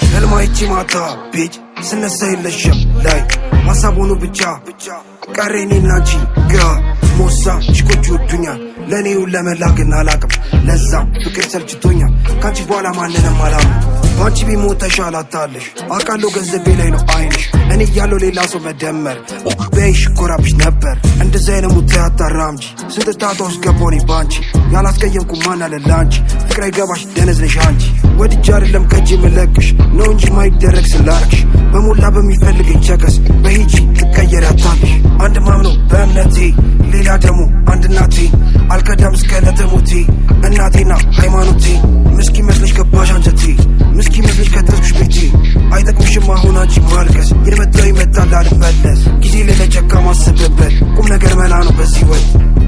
ህልም አይቼ ማታ bitch ስነሳ የለሽም ላይ ሀሳብ ሆኖ ብቻ ቀረ እኔና አንቺ ግራ ሞሳ። ቺኮች ይወዱኛል፣ ለእኔው ለመላግን አላቅም። ለዛም ፍቅር ሰልችቶኛል፣ ካንቺ በኋላ ማንንም አላምንም። በአንቺ ቢሞት ተሻላታለሽ አውቃለሁ። ገንዘቤ ላይ ነው አይንሽ፣ እኔ እያለሁ ሌላ ሰው መደመር በይሽ ኮራብሽ ነበር። እንደዚ አይነት ሙት አታራምጂ። ስንት ጣጣ ውስጥ ገባሁ እኔ ባንቺ፣ ያላስቀየምኩ ማን አለ ላንቺ? ፍቅር አይገባሽ፣ ደነዝ ነሽ አንቺ። ወድጄ አይደለም ከእጄ የምለቅሽ፣ ነው እንጂ ማይደረግ ስላረግሽ። በሞላ በሚፈልገኝ chicks በሂጂ ትቀየሪያታለሽ። አንድ ማምነው በእምነቴ፣ ሌላ ደግሞ አንድ እናቴ። አልከዳም እስከ ለተሞቴ እናቴና ሃይማኖቴ። ምስኪን መስለሽ ገባሽ አንጀቴ፣ ምስኪን መስለሽ ከተትኩሽ ቤቴ። አይጠቅምሽም አሁን አንቺ ማልቀስ፣ የመጣው ይመጣል አልመለስ። ጊዜ ለለጨካ ማስብበት ቁም ነገር መላ ነው። በዚህ ወት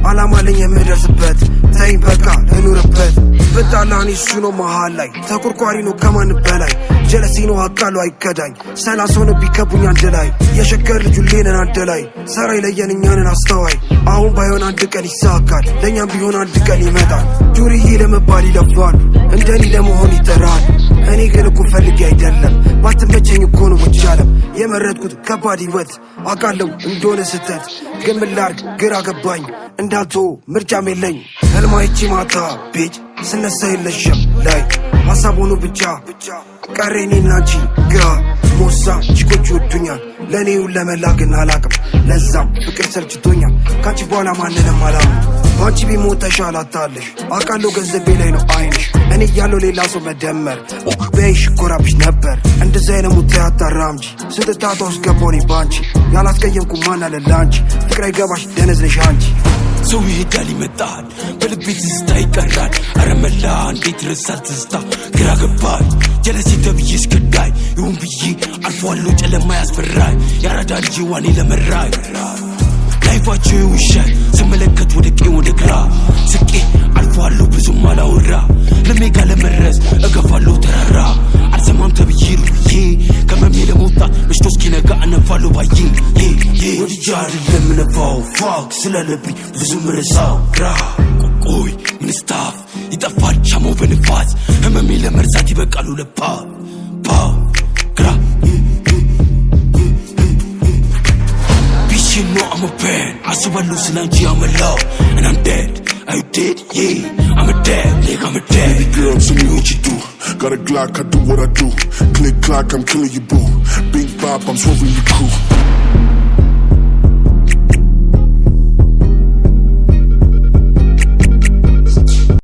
አላማ አለኝ የምደርስበት። ተይኝ በቃ ልኑርበት። ብጣላ እኔ እሱ ነው መሃል ላይ፣ ተቆርቋሪ ነው ከማን በላይ። ጀለሴ ነው አቃሉ አይከዳኝ። 30 ሆነ ቢከቡኝ አንድ ላይ፣ የሸገር ልጁ ሌነን አንድ ላይ። ሰራ ይለየን እኛንን አስተዋይ። አሁን ባይሆን አንድ ቀን ይሳካል፣ ለእኛም ቢሆን አንድ ቀን ይመጣል። ዱርዬ ለመባል ይለፋሉ፣ እንደኔ ለመሆን ይጥራል። እኔ ግን እኮ ፈልጌ አይደለም፣ ባትመቸኝ እኮ ነው ወጃለም የመረጥኩት ከባድ ህይወት። አውቃለሁ እንደሆነ ስህተት፣ ግን ምን ላድርግ ግራ ገባኝ። እንዳልቶ ምርጫም የለኝ። ህልም አይቼ ማታ bitch ስነሳ የለሽም ላይ ሀሳብ ሆኖ ብቻ ቀረ እኔና አንቺ ግራ ሞሳ። ቺኮች ይወዱኛል፣ ለእኔው ለመላግን አላቅም። ለዛም ፍቅር ሰልችቶኛል፣ ካንቺ በኋላ ማንንም አላምንም። በአንቺ ቢሞት ተሻላታለሽ አውቃለሁ። ገንዘቤ ላይ ነው አይንሽ፣ እኔ እያለሁ ሌላ ሰው መደመር በይሽ ኮራብሽ ነበር። እንደዚ አይነት ሙት አታራምጂ። ስንት ጣጣ ውስጥ ገባሁ እኔ ባንቺ፣ ያላስቀየምኩ ማን አለ ላንቺ? ፍቅር አይገባሽ፣ ደነዝ ነሽ አንቺ። ሰው ይሄዳል ይመጣል፣ በልቤ ትዝታ ይቀራል። አረ መላ እንዴት ረሳል ትዝታ? ግራ ገባኝ። ጀለሴ ተብዬ እስከዳይ ይሁን ብዬ አልፏለሁ። ጨለማ ያስፈራኝ፣ ያራዳ ልጅ ዋኔ ለመራኝ። Life ኣቸው ይውሻል ስመለከት ወደ ቀኝ ወደ ግራ፣ ስቄ አልፏለሁ ብዙም አላወራ። ለሜጋ ለመድረስ እገፋለሁ ተራራ፣ አልሰማም ተብዬ ሩዬ። ከመሜ ለመውጣት መሽቶ እስኪነጋ እነፋለሁ ባዬ። ወድጄ አይደለም ነፋው፣ fuck ስላለብኝ ብዙ ምረሳው። ግራ ቆይ ምን stuff ይጠፋል ሻማው በንፋስ። ህመሜ ለመርሳት ይበቃሉ ለፓ ፓ ግራ። Bitch, you know I'm a fan. አስባለሁ ስላንቺ አመላው And I'm dead. Are you dead? Yeah, I'm a dead nigga, I'm a dead. Baby girl, tell me what you do. Got a Glock, I do what I do. Click clock, I'm killing you, boo. Big bop, I'm swerving you crew.